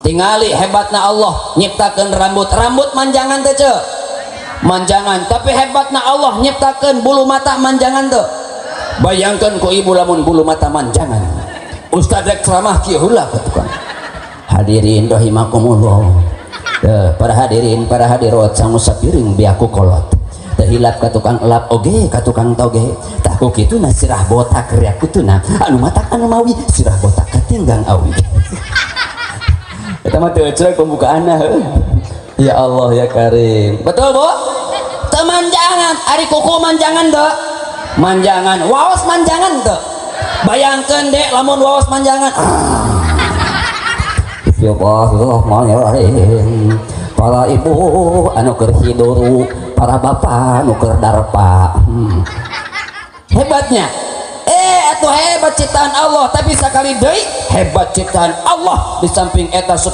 Tingali hebatna Allah nyiptakeun rambut. Rambut manjangan teh, ce? Manjangan. Tapi hebatna Allah nyiptakeun bulu mata, manjangan teu? Bayangkan ku ibu lamun bulu mata manjangan, ustad rek ceramah kieu heula ka tukang. Hadirin rahimakumullah. Teu, para hadirin, para hadirat, sangu sapiring biaku kolot. Teu hilap ka tukang elap oge ka tukang toge. Tah, ku kituna sirah botak riak kutuna, anu matak anu mawi sirah botak katinggang awi. Eta mah teu ceuk pembukaanna heuh. Ya Allah ya Karim. Betul, Bu? Teu manjangan. Ari kuku manjangan teu? Manjangan. Waos manjangan teu? Bayangkeun, Dek, lamun waos manjangan. Ah. Bismillahirrahmanirrahim. Para ibu anu keur hiduru, para bapak anu keur darpa. Hebatnya. Eh, atuh hebat ciptaan Allah, tapi sekali deui hebat ciptaan Allah di samping eta.